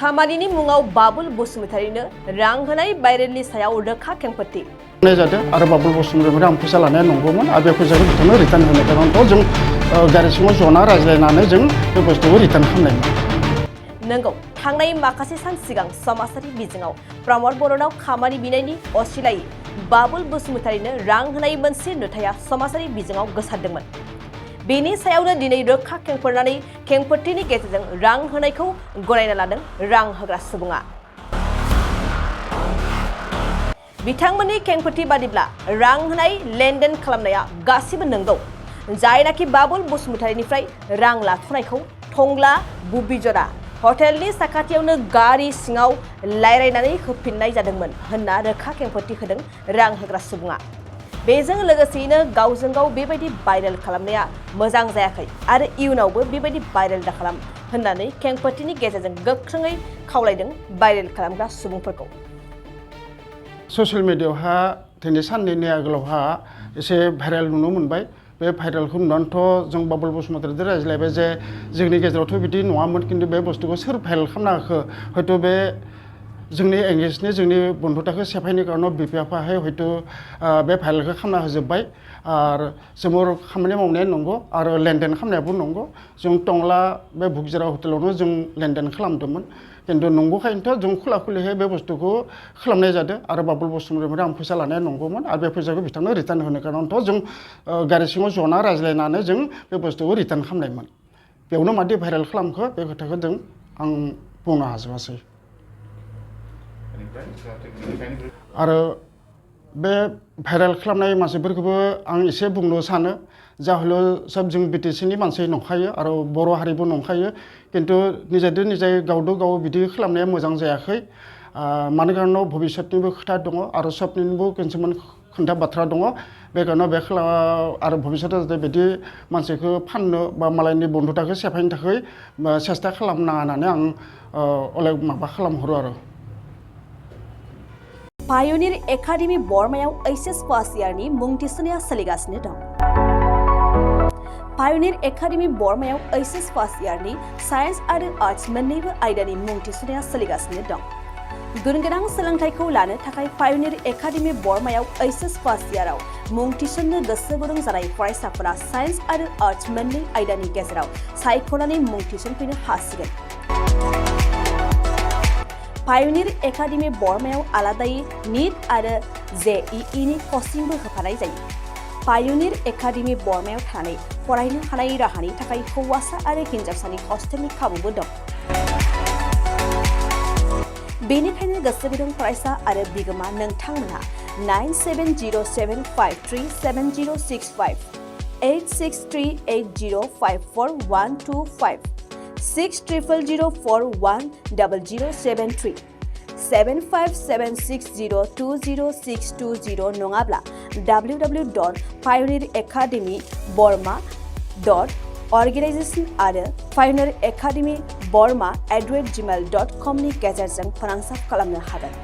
खामानिनि मुङाव बाबुल बसुमतारीनो रां होनाय भाइरेलनि सायाव रोखा खेंफोरथि जादों आरो बाबुल बसुमतारी रां फैसा लानाया नंगौमोन आरो बे फैसाखौ बिथांनो रिटार्न होनो गोनांथ' जों गारि सिङाव जना रायज्लायनानै जों बे बुस्थुखौ रिटार्न खालामनायमोन। नंगौ थांनाय माखासे सान सिगां समाजारि बिजोङाव प्रमद बर'नाव खामानि बिनायनि असिलायै बाबुल बसुमतारीनो रां होनाय मोनसे नुथाया समाजारि बिजोङाव गोसारदोंमोन। बेनि सायावनो दिनै रोखा खेंफोरनानै खेंफोरथिनि गेजेरजों रां होनायखौ गनायना लादों रां होग्रा सुबुङा। बिथांमोननि खेंफोरथि बादिब्ला रां होनाय लेनदेन खालामनाया गासिबो नंगौ। जायनाखि बाबुल बसुमतारीनिफ्राय रां लाथ'नायखौ टंला बुबिजरा हटेलनि साखाथियावनो गारि सिङाव लायरायनानै होफिननाय जादोंमोन होनना रोखा खेंफोरथि होदों रां होग्रा सुबुङा। बेजों लोगोसेयैनो गावजों गाव बेबायदि भाइरेल खालामनाया मोजां जायाखै आरो इयुनावबो बेबायदि भाइरेल दाखालाम होननानै खेंफोरथिनि गेजेरजों गोख्रोङै खावलायदों भाइरेल खालामग्रा सुबुंफोरखौ। ससियेल मिडियायावहा दिनै साननैनि आगोलावहा एसे भाइरेल नुनो मोनबाय। बे भाइरेलखौ नुनानैथ' जों बाबुल बसुमतारीजों रायज्लायबाय जे जोंनि गेजेरावथ' बिदि नङामोन, खिन्थु बे बुस्थुखौ सोर भाइरेल खालामना होखो, हयथ' बे जोंनि एंगेजनि जोंनि बन्धुताखौ सेफायनो कारनाव बिफायाहाय हयथ' बे भाइरेलखौ खालामना होजोब्बाय आरो जोंबो खामानि मावनाया नंगौ आरो लेनदेन खालामनायाबो नंगौ। जों टंला बे बुबिजरा हटेलावनो जों लेनदेन खालामदोंमोन, खिन्थु नंगौखायनोथ' जों खुला खुलिहै बे बुस्थुखौ खालामनाय जादों आरो बाबुल बसुमतारीनिफ्राय आं फैसा लानाया नंगौमोन आरो बे फैसाखौ बिथांनो रिटार्न होनो कारनावथ' जों गारि सिङाव जना रायज्लायनानै जों बे बुस्थुखौ रिटार्न खालामनायमोन। बेयावनो मादि भाइरेल खालामखो बे खोथाखौ आं बुंनो हाजोबासै। आरो बे भाइरेल खालामनाय मानसिफोरखौबो आं एसे बुंनो सानो, जाहले सब जों बिटिसिनि मानसि नंखायो आरो बर' हारिबो नंखायो, खिन्थु निजेदो निजे गावदो गाव बिदि खालामनाया मोजां जायाखै। मानो कारनाव भबिष्यतनिबो खोथा दङ आरो सबनिबो किसुमान खोथा बाथ्रा दङ। बे कारनाव बे आरो भबिष्यताव जाहाथे बिदि मानसिखौ फाननो बा मालायनि बन्धुताखौ सेफायनो थाखाय सेस्था खालामनाङा होननानै आं अलेक माबा खालामहरो आरो। पायनिर एकाडेमि बरमायाव एचएस फार्स्ट इयारनि मुं थिसननाया सोलिगासिनो दं। पायनिर एकाडेमि बरमायाव एचएस फार्स्ट इयारनि साइन्स आरो आर्ट्स मोन्नैबो आयदानि मुं थिसननाया सोलिगासिनो दं। गुनगोनां सोलोंथाइखौ लानो थाखाय पायनिर एकाडेमि बरमायाव एचएस फार्स्ट इयाराव मुं थिसननो गोसो गुदुं जानाय फरायसाफोरा साइन्स आरो आर्ट्स मोन्नै आयदानि गेजेराव सायख'नानै मुं थिसनफैनो हासिगोन। पायनिर एकाडेमि बरमायाव आलादायै नीट आरो JEE नि कचिंबो होफानाय जायो। पायनिर एकाडेमि बरमायाव थानानै फरायनो हानाय राहानि थाखाय हौवासा आरो हिन्जावसानि हस्टेलनि खाबुबो दं। बेनिखायनो गोसो गुदुं फरायसा आरो बिगोमा नोंथांमोनहा 9707537065 8638054125 6000410073 7576020620 नङाब्ला www.pioneeracademyborma.organization आरो pioneeracademyborma@gmail.com नि गेजेरजों फोनांजाब खालामनो हागोन।